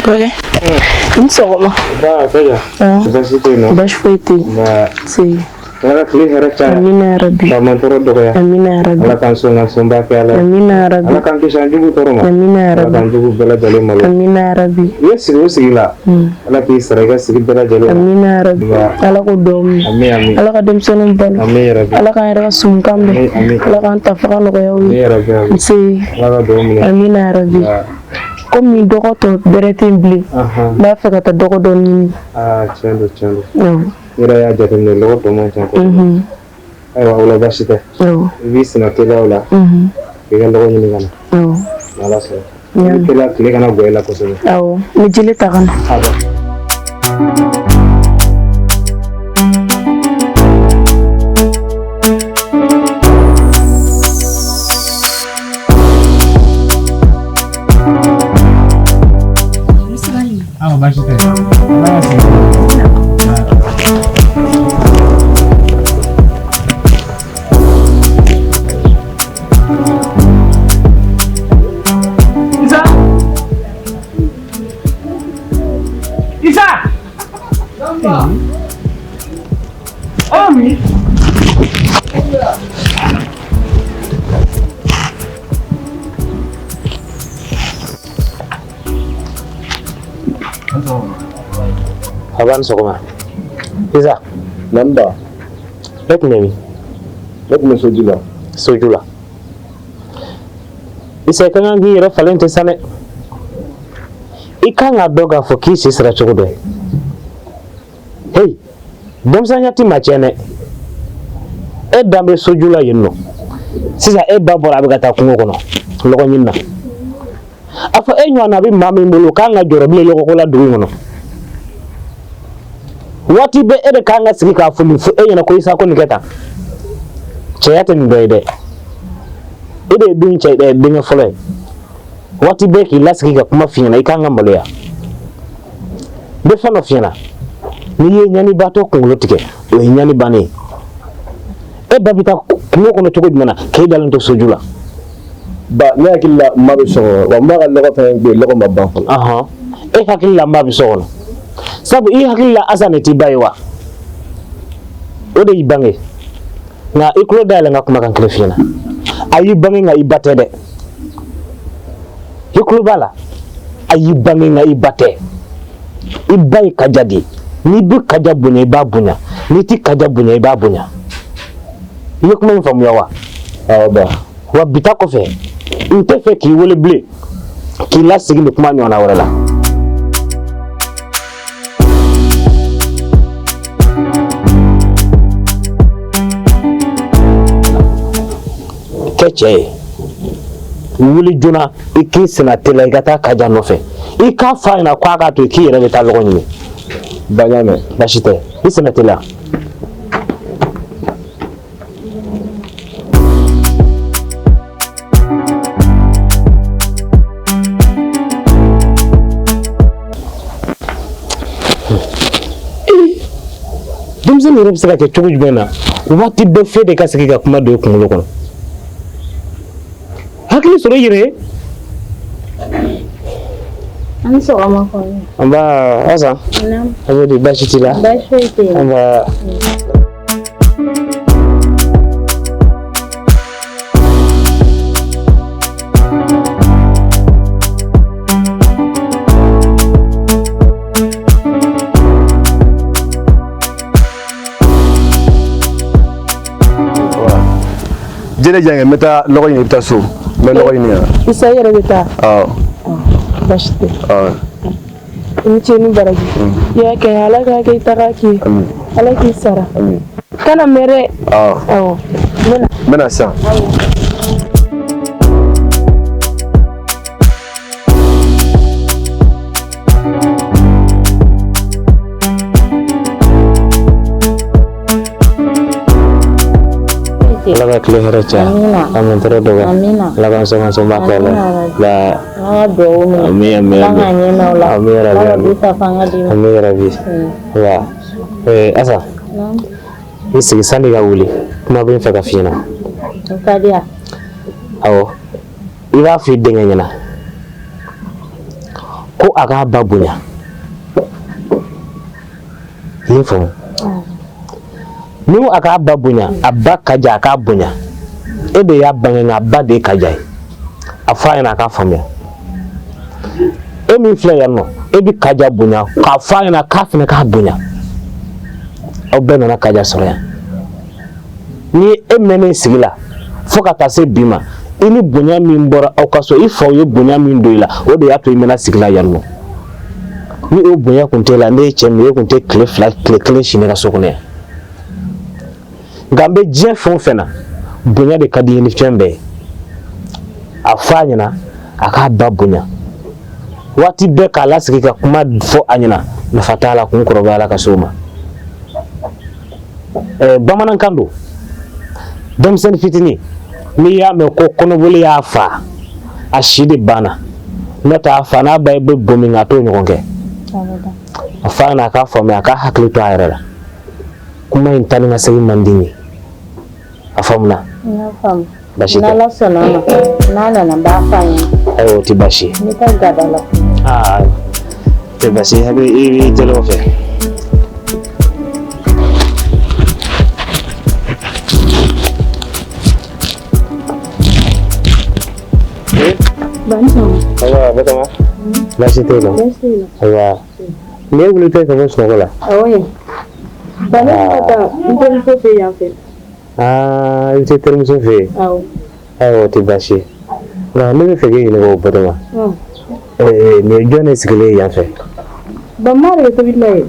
Kɔrɔkɛ, i ni sɔgɔma. Ba, Kaja. Baasi tɛ yen nɔ? Baasi foyi tɛ yen. Nba. Se. Ala ka tile hɛrɛ caya. Amina yarabi. Ka mantɔɔrɔ dɔgɔya. Amina yarabi. Ala k'an sɔn ka sɔnba kɛ Ala ye. Amina yarabi. Ala k'an kisi an jugu tɔɔrɔ ma. Amina Ala yarabi. k'an jugu bɛɛ lajɛlen malo. Amina yarabi. I ye sigi o sigi la. Ala k'i sara i ka sigi bɛɛ lajɛlen la. Amina yarabi. Nba. Ala k'o duwawu minɛ. Ami ami. Ala ka denmisɛnninw balo. Ami yarabi. Ala k'an yɛrɛ ka sumukan bɛn. Ami ami. Ala k'an ta faga nɔgɔya u Ami ye. yarabi ami. Nse. Ala ka duwawu minɛ. Amina yarabi. Nba. Komi dɔgɔ tɔ bɛrɛ tɛ yen bilen. Ahan. N b'a fɛ ka taa dɔgɔ dɔ ɲini. Aa tiɲɛ don, tiɲɛ don. Awɔ. I yɛrɛ y'a jateminɛ, lɔgɔ tɔ man ca kosɛbɛ. Ayiwa, o la baasi tɛ. Awɔ. I b'i senna teliya o la. I ka lɔgɔ ɲini ka na. Awɔ. N'Ala sɔnna. I bɛ teliya, tile kana gwan i la kosɛbɛ. Awɔ. N bɛ jele ta ka na. Awɔ. Awa, baasi tɛ. Ala ka segin. Isa! Isa! Ami! Aba ni sɔgɔma. Isa. Nanda. E tun bɛ min? Ne tun bɛ soju la. Soju la. Isa, i ka kan k'i yɛrɛ falen tɛ sa dɛ. I kan k'a dɔn k'a fɔ k'i si sera cogo dɔ ye. Hey, denmisɛnya tɛ maa tiɲɛ dɛ. E dan bɛ soju la yen nɔ. Sisan e ba bɔra, a bɛ ka taa kungo kɔnɔ lɔgɔ ɲini na. A fɔ e ɲɔgɔnna bɛ maa min bolo, o kan ka jɔrɔ bilen lɔgɔko la dugu in kɔnɔ. Waati bɛɛ e de kan ka sigi k'a fɔ nin fɔ e ɲɛna ko Isa, ko nin kɛ tan. Cɛya tɛ nin dɔ ye dɛ. E de ye den cɛ denkɛ fɔlɔ ye. Waati bɛɛ k'i lasigi ka kuma f'i ɲɛna, i kan ka maloya. N bɛ fɛn dɔ f'i ɲɛna. N'i ye ɲanibaatɔ kunkolo tigɛ, o ye ɲani bannen ye. E ba bɛ taa kungo kɔnɔ cogo jumɛn na k'e dalen to soju la? Ba, ne hakili la ma bɛ so kɔnɔ, wa n b'a ka lɔgɔ fɛn bɛ yen, lɔgɔ ma ban fɔlɔ. Ɔhɔn, e hakili la ma bɛ so kɔnɔ, sabu i hakili la Asan de t'i ba ye wa? O de y'i bange. Nka i tulo dayɛlɛ n ka kumakan kelen f'i ɲɛna. A y'i bange, nka i ba tɛ dɛ. I tulo b'a la, a y'i bange, nka i ba tɛ. I ba ye Kaja de ye. N'i bɛ Kaja bonya, i b'a bonya. N'i tɛ Kaja bonya, i b'a bonya. I ye kuma in faamuya wa? Awɔ ba. Wa bi ta kɔfɛ, n tɛ fɛ k'i wele bilen k'i lasegin nin kuma ɲɔgɔnna wɛrɛ la. Kɛ cɛ ye, wuli joona, i k'i senna teliya, i ka taa Kaja nɔfɛ, i k'a fɔ a ɲɛna k'a k'a to yen, k'i yɛrɛ bɛ taa lɔgɔ ɲini. Ba, n y'a mɛn. Baasi tɛ, i senna teliya. Denmisɛnnin yɛrɛ bɛ se ka kɛ cogo jumɛn na, waati bɛɛ f'e de ka sigi ka kuma don i kunkolo kɔnɔ? Hakili sɔrɔ i yɛrɛ ye. An ni sɔgɔma kɔni. Nba Asan. Naamu. A bɛ di, baasi t'i la? Baasi foyi tɛ yen. Nba. Jɛnɛ jan, n bɛ taa lɔgɔ ɲini, i bɛ taa so, n bɛ lɔgɔ ɲini yan. Isa, i yɛrɛ bɛ taa? Awɔ. Baasi tɛ. Awɔ. I ni ce ni baraji. I y'a kɛ, Ala k'a kɛ i taga k'i. Ala k'i sara. Kana mɛn dɛ. Awɔ. Awɔ. N bɛ na. N bɛ na sisan. Ala ka tile hɛrɛ caya. Amina. Ka mantɔɔrɔ dɔgɔya. Amina. Ala k'an sɔn ka sɔnba kɛ la. Amina. La. Ala ka duwawu minɛ. Ami ami. Ala k'a ɲɛ n'aw la. Ami yarabi. Ala ka Ami. du ta fanga d'i ma. Ami yarabi. Wa. Asa. Naamu. I sigi sani ka wuli. Kuma bɛ n fɛ ka f'i ɲɛna. O ka di yan. Awɔ. I b'a fɔ i denkɛ ɲɛna. Ko a k'a ba bonya. I ye faamu? Ni ko a k'a ba bonya, a ba Kaja a k'a bonya. E de y'a bange nka a ba de ye Kaja ye. A fɔ a ɲɛna a k'a faamuya. E min filɛ yan nɔ, e bɛ Kaja bonya k'a fɔ a ɲɛna k'a fana k'a bonya. Aw bɛɛ nana Kaja sɔrɔ yan. Ni e mɛnnen sigi la fo ka taa se bi ma, i ni bonya min bɔra aw ka so, i faw ye bonya min don i la, o de y'a to i mɛnna sigi la yan nɔ. Ni o bonya kun t'e la, ne ye cɛ min ye, e kun tɛ tile fila tile kelen si ne ka so kɔnɔ yan. Nka n bɛ diɲɛ fɛn o fɛn na, bonya de ka di n ye ni fɛn bɛɛ ye. A fɔ a ɲɛna a k'a ba bonya. Waati bɛɛ k'a lasigi ka kuma fɔ a ɲɛna, nafa t'a la, kun kɔrɔbaya la ka s'o ma. Bamanankan don. Denmisɛnnin fitinin, n'i y'a mɛn ko kɔnɔboli y'a fa, a si de banna. N'o tɛ a fa n'a ba bɛ bo min a t'o ɲɔgɔn kɛ. A fɔ a ɲɛna a k'a faamuya, a k'a hakili to a yɛrɛ la. Kuma in taa ni ka segin man di n ye. A faamuna? N y'a faamu. Baasi tɛ. N'Ala sɔnna a ma, n'a nana n b'a fɔ a ɲɛna. Ayiwa, o tɛ baasi ye. N bɛ taa gada la. Aa, o tɛ baasi ye. Hakili i b'i teliya o fɛ. Ayiwa, Batɔma. Baasi tɛ yen nɔ. Ayiwa, nin ye wulitɔ ye ka bɔ sunɔgɔ la. Awɔ ye. Ba ne bɛ ka taa n terimuso fɛ yan fɛ. Aa, i bɛ taa terimuso fɛ yen? Awɔ. Ayiwa, o tɛ baasi ye. Nka ne bɛ fɛ k'e ɲininka o Batɔma. Nin ye jɔn de sigilen ye yan fɛ? Ba maa de bɛ tobili la yen.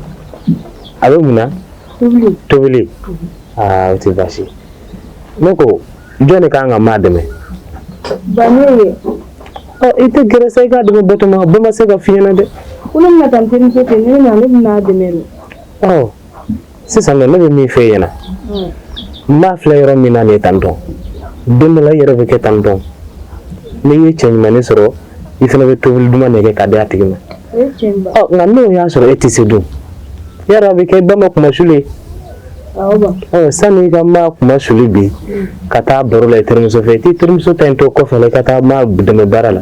A bɛ mun na? Tobili. Tobili. Aa, o tɛ baasi ye. Ne ko jɔn de ka kan ka maa dɛmɛ? Ba ne ye. Ɔ, i tɛ gɛrɛ sa i k'a dɛmɛ Batɔma, bɛɛ ma se ka f'i ɲɛna dɛ. Ko ne bɛna taa n terimuso fɛ yen, ne bɛna ne bɛna a dɛmɛ de. Ɔ, sisan nɔ ne bɛ min f'e ɲɛna, n b'a filɛ yɔrɔ min na nin ye tan tɔ, don dɔ la i yɛrɛ bɛ kɛ tan tɔ. N'i ye cɛ ɲumannin sɔrɔ, i fana bɛ tobili duman de kɛ k'a di a tigi ma. Ɔ, nka n'o y'a sɔrɔ e tɛ se dun, yarɔ a bɛ kɛ ba ma kunmasuli ye. Ɔ, sani i ka maa kunmasuli bi ka taa baro la i terimuso fɛ, i t'i terimuso ta in to kɔfɛ la, i ka taa maa dɛmɛ baara la.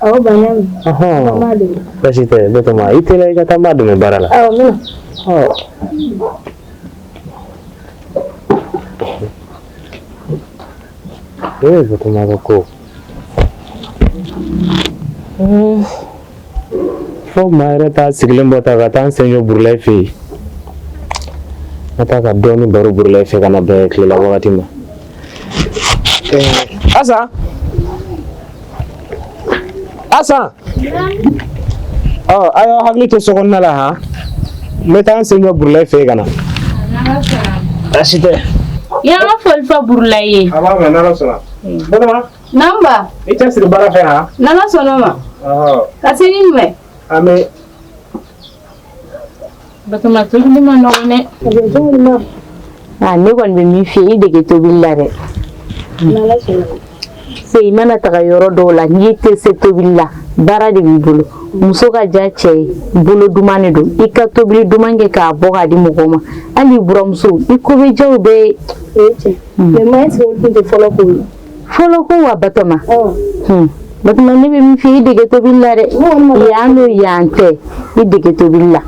Awɔ ba n y'a mɛn. Ɔhɔn, baasi tɛ Batɔma, i teliya i ka taa maa dɛmɛ baara la. Awɔ, n bɛ na. Ɔ. Ee Batɔma ka ko. Fo maa yɛrɛ t'a sigilen bɔ ta ka taa n sen jɔ Burulayi fɛ yen. N ka taa ka dɔɔnin baro Burulayi fɛ ka na bɛn tilela wagati ma. Asan! Asan! Ɔ, a y'aw hakili to sokɔnɔna la han. N bɛ taa n sen jɔ Burulayi fɛ yen ka na. Baasi tɛ. I y'an ka foli fɔ Burulayi ye. A b'a mɛn n'Ala sɔnna. Batɔma. Naamu ba. I cɛsiri baara fɛ han. N'Ala sɔnna ma. Ɔhɔ. Ka se ni jumɛn? Ami. Batɔma tobili ma nɔgɔn dɛ. A ne kɔni bɛ min f'i ye, i dege tobili la dɛ. N'Ala sɔnna. Se i mana taga yɔrɔ dɔw la n'i tɛ se tobili la, baara de b'i bolo. Muso ka diya cɛ ye, bolo duman de don. I ka tobili duman kɛ k'a bɔ k'a di mɔgɔw ma. Hali i buramuso, i ko bɛ diya u bɛɛ ye. O ye tiɲɛ. Mais ma est-ce que olu tun tɛ fɔlɔ ko ye? Fɔlɔ ko wa Batɔma? Batɔma ne bɛ min f'i ye, i dege tobili la dɛ. Yan don yan tɛ, i dege tobili la.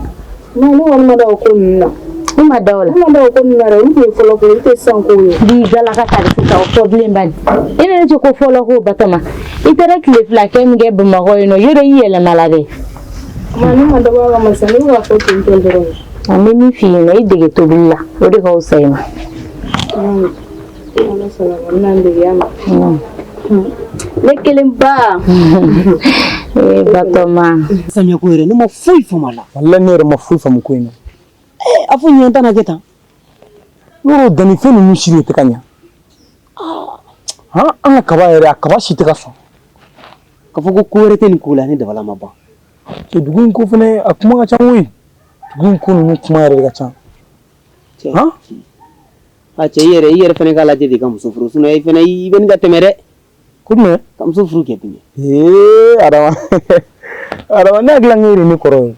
Non, ne kɔni ma da o ko ninnu na. I ma da o la? Ne ma da o ko ninnu na dɛ, olu tun ye fɔlɔ ko ye, olu tɛ sisan kow ye. B'i galaka kari sisan o fɔ bilen bani. I ne ce ko fɔlɔ ko Batɔma. I taara tile fila kɛ min kɛ Bamakɔ yen nɔ, yɔrɔ i yɛlɛmala dɛ. Ma ne ma dabɔ a kama sa, ne bɛ k'a fɔ ten tɔ dɔrɔn. N bɛ min f'i ɲɛna, i dege tobili la, o de ka fisa i ma. Ala sɔnna ma, n bɛna n dege a ma. Ne kelen ba. Ee Batɔma. Samiya ko yɛrɛ ne ma foyi faamu a la. Walahi ne yɛrɛ ma foyi faamu ko in na. Ee a fɔ ɲɛ tɛna kɛ tan. Yɔrɔ dannifɛn ninnu si de tɛ ka ɲa. Han an ka kaba yɛrɛ a kaba si tɛ ka sɔn. Ka fɔ ko ko wɛrɛ tɛ nin ko la ne dabala ma ban. Cɛ dugu in ko fɛnɛ a kuma ka ca koyi. Dugu in ko ninnu kuma yɛrɛ de ka ca. Cɛ. Han? A cɛ i yɛrɛ fɛnɛ k'a lajɛ de ka muso furu sinon i fɛnɛ i bɛ nin ka tɛmɛ dɛ. Ko jumɛn? Ka muso furu kɛ dun. Ee Adama Adama ne hakili la e de ye ne kɔrɔ ye.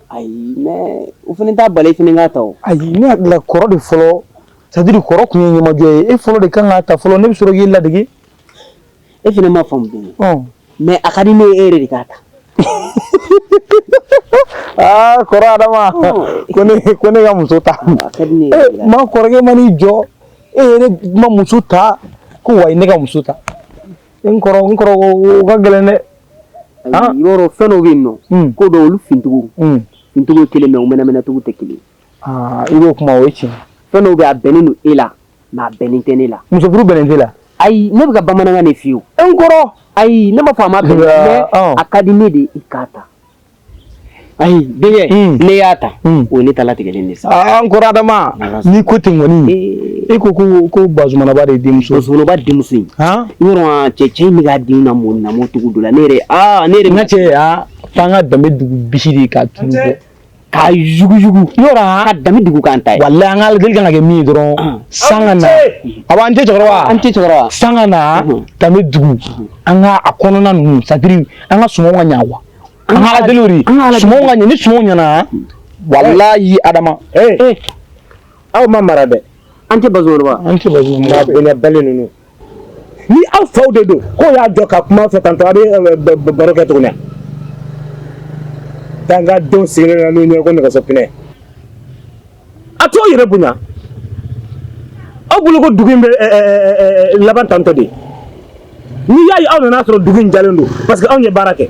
Ayi mais o fɛnɛ t'a bali i fɛnɛ k'a ta o. Ayi ne hakili la kɔrɔ de fɔlɔ c'est à dire kɔrɔ tun ye ɲɛmajɔ ye e fɔlɔ de kan k'a ta fɔlɔ ne bɛ sɔrɔ k'i ladege. E fɛnɛ ma faamu dun. Ɔn. Mais a ka di ne ye e yɛrɛ de k'a ta. Aa kɔrɔ Adama, ko ne ka muso ta. A ka di ne E yɛrɛ. Ma kɔrɔkɛ ma n'i jɔ, e yɛrɛ ma muso ta, ko wayi, ne ka muso ta. N kɔrɔ, o ka gɛlɛn dɛ. Ayi, i b'a dɔn, fɛn dɔw bɛ yen nɔ, ko dɔw, olu fintigiw fintigiw ye kelen, mais u mɛnɛmɛnɛcogo tɛ kelen ye. Aa, i b'o kuma, o ye tiɲɛ. Fɛn dɔw bɛ yen, a bɛnnen don e la, mais a bɛnnen tɛ ne la. Muso furu bɛnnen tɛ la. Ayi, ne bɛ ka bamanankan de f'i ye o. N kɔrɔ. Ayi, ne m'a fɔ a ma bɛn, mais a ka di ne de ye i k'a ta. Ayi denkɛ, ne y'a ta, o ye ne ta latigɛlen de sa. Aa, n kɔrɔ Adama, n'i ko ten kɔni, e ko Bazumanaba de ye denmuso. Bazumanaba denmuso in. Han. I yɔrɔ cɛ in bɛ k'a denw lamɔ lamɔ cogo dɔ la, ne yɛrɛ, aa, ne yɛrɛ. N ka cɛ, aa, f'an ka danbe dugu bisi de k'a tulu bɔ. K'a yuguyugu. Yɔrɔ ka danbe dugu k'an ta ye. Walayi, an ka deli kan ka kɛ min ye dɔrɔn, san ka na. Awɔ, an tɛ cɛkɔrɔba. An tɛ cɛkɔrɔba. San ka na danbe dugu, an ka a kɔnɔna ninnu, c'est à dire an ka sumanw ka ɲa quoi. An ka Ala deli o de. Sumanw ka ɲɛ, ni sumanw ɲɛna, walayi Adama. Ee, aw ma mara dɛ. An tɛ Bazumanaba. An tɛ Bazumanaba. Maa bonyabali ninnu. Ni aw faw de don, k'o y'a jɔ ka kuma fɛ tantɔ, a bɛ baro kɛ tuguni. Dangadenw sigilen na n'u ɲɛ ko nɛgɛso pinɛ. A t'aw yɛrɛ bonya. Aw bolo ko dugu in bɛ laban tantɔ de. N'i y'a ye aw nana sɔrɔ dugu in jalen don, parce que anw ye baara kɛ.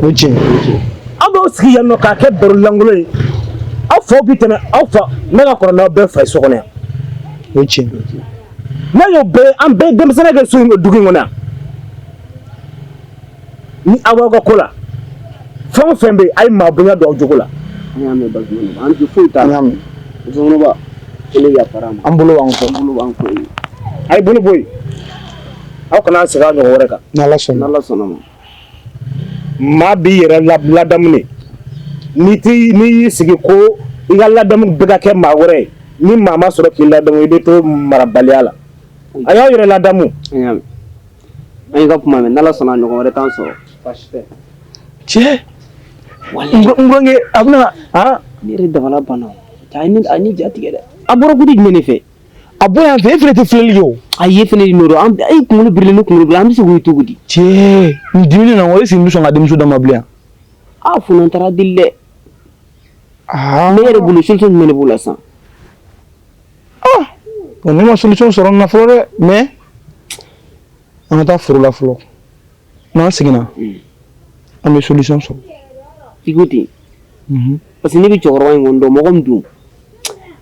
O ye tiɲɛ ye. Aw b'aw sigi yan nɔ k'a kɛ baro lankolon ye. Aw faw bi tɛmɛ aw fa, ne ka kɔrɔ n'aw bɛɛ fa ye so kɔnɔ yan. O ye tiɲɛ ye. N'a y'o bɛɛ, an bɛɛ denmisɛnnin kɛ so in, dugu in kɔnɔ yan. Ni aw b'aw ka ko la, fɛn o fɛn bɛ yen, a ye maa bonya don aw jogo la. An y'a mɛn Bazumanaba, an tɛ foyi t'a la. An y'a mɛn. Bazumanaba, ko ne yafara a ma. An bolo b'an kɔ. An bolo b'an kɔ ye. A ye bolo bɔ yen. Aw kana segin a ɲɔgɔn wɛrɛ kan. N'Ala sɔnna. N'Ala sɔnna ma. Maa b'i yɛrɛ ladamu de. N'i ti, n'i y'i sigi ko i ka ladamu bɛ ka kɛ maa wɛrɛ ye, ni maa ma sɔrɔ k'i ladamu, i bɛ to marabaliya la. A y'aw yɛrɛ ladamu. An y'a mɛn. An y'i ka kuma mɛn, n'Ala sɔnna a ɲɔgɔn wɛrɛ t'an sɔrɔ. Baasi tɛ. Cɛ, n burankɛ, a bɛna han. Ne yɛrɛ dabala banna o. A ye ne ja tigɛ dɛ. A bɔra gudi jumɛn de fɛ? A bɔ yan fɛ, e fɛnɛ tɛ filɛli kɛ o. Ayi, e fɛnɛ de nɔ don. An e kunkolo birilen, ne kunkolo birilen, an bɛ se k'o ye cogo di? Cɛ, n diminen na, o est ce que n bɛ sɔn ka denmuso d'a ma bilen? A fo n'an taara deli dɛ. Aa. Ne yɛrɛ bolo, solution jumɛn de b'o la sisan? Ah, bon, ne ma solution sɔrɔ nin na fɔlɔ dɛ, mais an ka taa foro la fɔlɔ. N'an seginna, an bɛ solution sɔrɔ. I ko ten. Parce que ne bɛ cɛkɔrɔba in kɔni dɔn, mɔgɔ min don,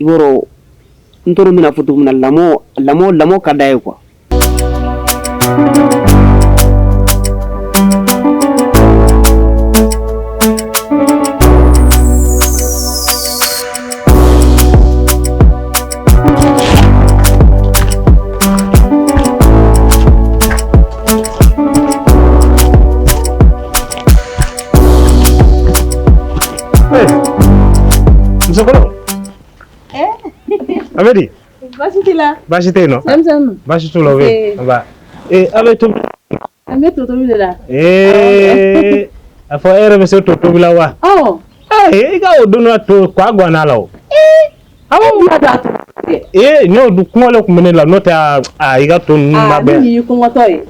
i b'a dɔn, n t'a dɔn n bɛna fɔ cogo min na, lamɔ lamɔ lamɔ ka d'a ye quoi. Musokɔrɔ. A bɛ di? Baasi t'i la? Baasi tɛ yen nɔ. Denmisɛnninw? Baasi t'u la, o bɛ yen. Nba. Ee, aw bɛ tobi. An bɛ to tobi de la. Ee, a fɔ e yɛrɛ bɛ se to tobi la wa? Ɔ. Ee, i ka o don na to kwa ganna la o. Awɔ, bila don a to. Ee, n'o dun kɔngɔ le tun bɛ ne la, n'o tɛ a i ka to ninnu ma Aa, bɛn. ni y'i kɔngɔtɔ ye.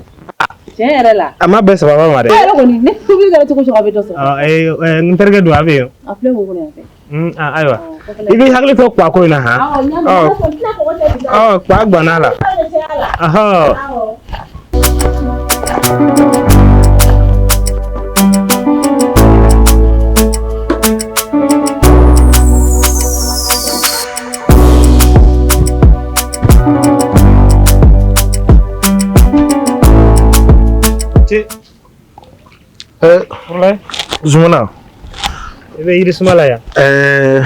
Tiɲɛ yɛrɛ la. A ma bɛn sababa ma dɛ. E yɛrɛ kɔni, ne tobili kɛra cogo o cogo, a bɛ dɔ sɔrɔ. Ɔ, ee, n terikɛ dun, a bɛ yen? A filɛ wo kɔnɔ yan fɛ. Ayiwa. I b'i hakili to kwa ko in na han. Awɔ, n y'a mɛn. Ɔ, N tɛna kɔgɔ kɛ bi. ɔ, kwa ganna la. Ɔhɔ. Awɔ. Ci. Eh, Zumana. I bɛ yiri suma la yan. Ɛɛ,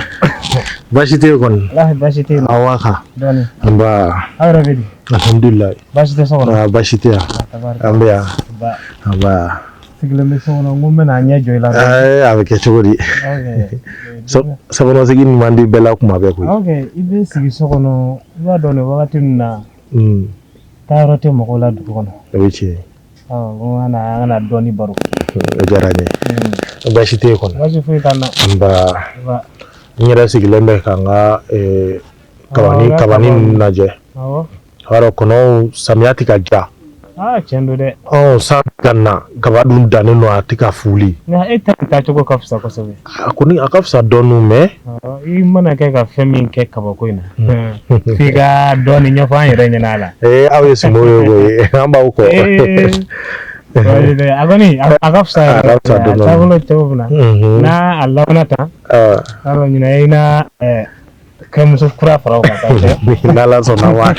baasi tɛ yen kɔni. Walahi, baasi tɛ yen. Awa kan. Dɔɔni. Nba. Aw yɛrɛ bɛ di? Alhamdulilayi. Baasi tɛ so kɔnɔ? Aa, baasi tɛ yan. An bɛ yan. Ba. Nba. Sigilen bɛ so kɔnɔ, n ko n bɛna ɲɛ jɔ i la. Ɛɛ, a bɛ kɛ cogo di? Ok. Sokɔnɔsigi nin man di bɛɛ la kuma bɛɛ koyi. Ok, i bɛ sigi so kɔnɔ, i b'a dɔn nin wagati ninnu na, taayɔrɔ tɛ mɔgɔw la dugu kɔnɔ. O ye tiɲɛ ye. Ɔ, n ko an ka na dɔɔni baro. O diyara n ye. Baasi tɛ yen kɔni. Baasi foyi t'an na. Nba. Nba. N yɛrɛ sigilen bɛ ka n ka kabani Awɔ, kabani ninnu lajɛ. Awɔ. A b'a dɔn, kɔnɔw, samiya tɛ ka ja. Aa tiɲɛ don dɛ. Ɔ san ka na kaba dun dannen don a tɛ ka fuli. Nka e ta taa cogo ka fisa kosɛbɛ. A kɔni a ka fisa dɔɔnin mais. I mana kɛ ka fɛn min kɛ kabako in na. F'i ka dɔɔnin ɲɛfɔ an yɛrɛ ɲɛna a la. Ee aw ye sumo ye koyi an b'aw kɔ. A kɔni a ka fisa A ka fisa dɔɔnin. A taabolo cogo min na. N'a a labanna tan. Yarɔ ɲinan i na kɛ muso kura fara o kan sa cɛ. N'Ala sɔnna ma.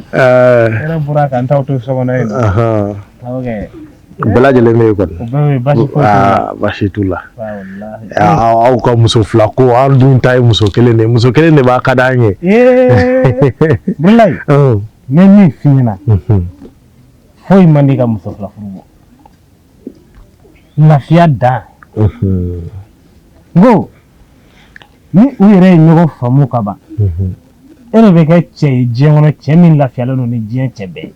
Yɛrɛ bɔra ka n t'aw to so kɔnɔ yen. Awɔ kɛ. Bɛɛ lajɛlen bɛ yen kɔni. O bɛɛ bɛ yen baasi foyi t'u la. Baasi t'u la. Walahi. Aw ka muso fila ko an dun ta ye muso kelen de ye muso kelen de b'a ka d'an ye. Ee Burulayi. N bɛ min f'i ɲɛna. Foyi man di ka muso fila furu bɔ. Lafiya dan. N ko ni u yɛrɛ ye ɲɔgɔn faamu ka ban e de bɛ kɛ cɛ ye diɲɛ kɔnɔ cɛ min lafiyalen don ni diɲɛ cɛ bɛɛ ye.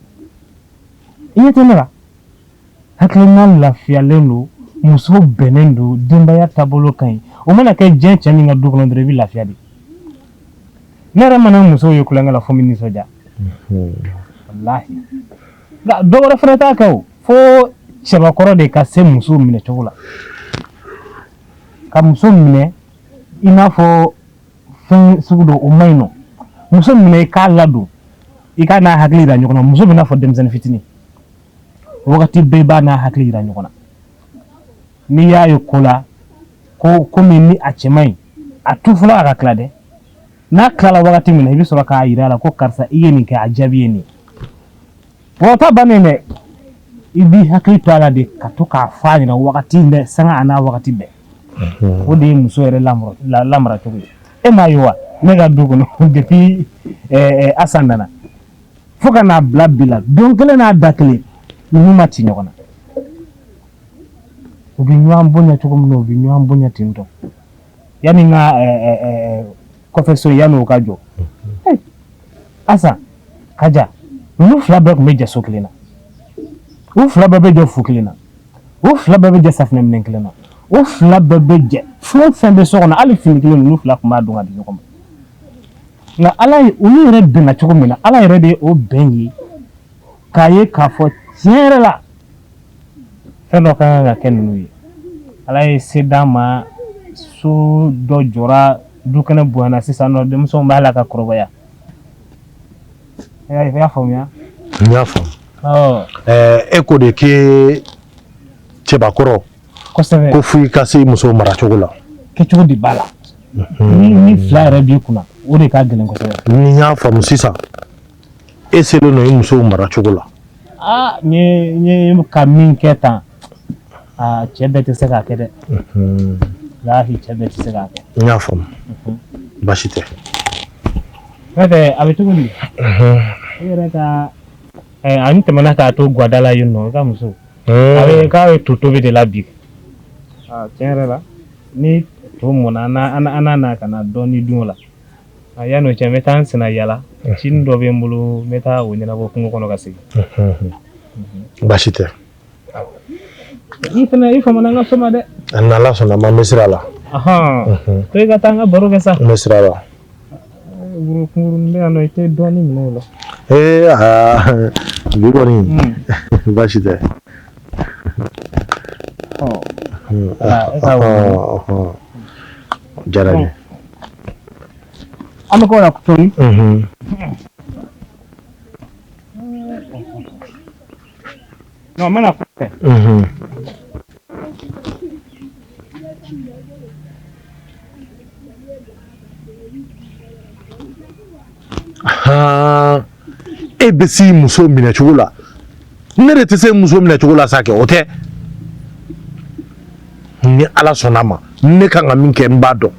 I ɲɛ tɛ ne la hakilina lafiyalen don muso bɛnnen don denbaya taabolo ka ɲi o mana kɛ diɲɛ cɛ min ka du kɔnɔ dɔrɔn i bɛ lafiya de. Ne yɛrɛ mana musow ye tulonkɛ la fo n bɛ nisɔndiya. Walahi nka dɔ wɛrɛ fana t'a kɛ o fo cɛbakɔrɔ de ka se muso minɛ cogo la ka muso minɛ i n'a fɔ fɛn sugu dɔ o man ɲi nɔ muso minɛ i k'a ladon i k'a n'a hakili yira ɲɔgɔn na muso bɛ n'a fɔ denmisɛnnin fitinin wagati bɛɛ i b'a n'a hakili yira ɲɔgɔn na n'i y'a ye ko la ko ko min ni a cɛ man ɲi a tu fɔlɔ a ka tila dɛ n'a tilala wagati min na i bɛ sɔrɔ k'a yira a la ko karisa i ye nin kɛ a jaabi ye nin ye wa o ta bannen dɛ i b'i hakili to a la de ka to k'a fɔ a ɲɛna wagati bɛɛ sanga a n'a wagati bɛɛ o de ye muso yɛrɛ lamara cogo ye e m'a ye wa ne ka du kɔnɔ depuis Asan nana fo ka n'a bila bi la don kelen n'a da kelen ninnu ma ci ɲɔgɔn na u bɛ ɲɔgɔn bonya cogo min na u bɛ ɲɔgɔn bonya ten tɔ yanni n ka kɔfɛ so yanni o ka jɔ Asan Kaja ninnu fila bɛɛ tun bɛ jɛ so kelen na u fila bɛɛ bɛ jɛ fu kelen na u fila bɛɛ bɛ jɛ safunɛ minɛn kelen na u fila bɛɛ bɛ jɛ fɛn o fɛn bɛ so kɔnɔ hali fini kelen ninnu fila tun b'a don ka di ɲɔgɔn ma nka ala ye olu yɛrɛ bɛnna cogo min na ala yɛrɛ de ye o bɛn ye k'a ye k'a fɔ tiɲɛ yɛrɛ la fɛn dɔ ka kan ka kɛ ninnu ye ala ye se d'an ma so dɔ jɔra dukɛnɛ bonyana sisan nɔ denmisɛnw b'a la ka kɔrɔbaya i y'a faamuya n y'a faamu e ko de k'e cɛbakɔrɔ kosɛbɛ ko fo i ka se muso maracogo la kɛcogo de b'a la ni fila yɛrɛ b'i kunna o de ka gɛlɛn kosɛbɛ ni n y'a faamu sisan e selen don i musow maracogo la aa n ye ka min kɛ tan aa cɛ bɛɛ tɛ se k'a kɛ dɛ walahi cɛ bɛɛ tɛ se k'a kɛ n y'a faamu baasi tɛ n'o tɛ a bɛ cogo di e yɛrɛ ka an tɛmɛna k'a to gada la yen nɔ i ka muso a bɛ k'a bɛ to tobi de la bi aa tiɲɛ yɛrɛ la ni to mɔna an an na ka na dɔɔnin dun o la yanni o cɛ n bɛ taa n senna yala cinin dɔ bɛ n bolo n bɛ taa o ɲɛnabɔ kungo kɔnɔ ka segin baasi tɛ i fana i famana n ka so ma dɛ n'Ala sɔnna ma n bɛ sira la to i ka taa an ka baro kɛ sa n bɛ sira la woro kunkurunin bɛ yan nɔ i tɛ dɔɔnin minɛ o la ee aa bi kɔni baasi tɛ diyara n ye an bɛ k'o la tuguni non n bɛna kɔfɛ Han e bɛ se muso minɛ cogo la ne de tɛ se muso minɛ cogo la sa kɛ o tɛ ni ala sɔnna a ma ne kan ka min kɛ n b'a dɔn.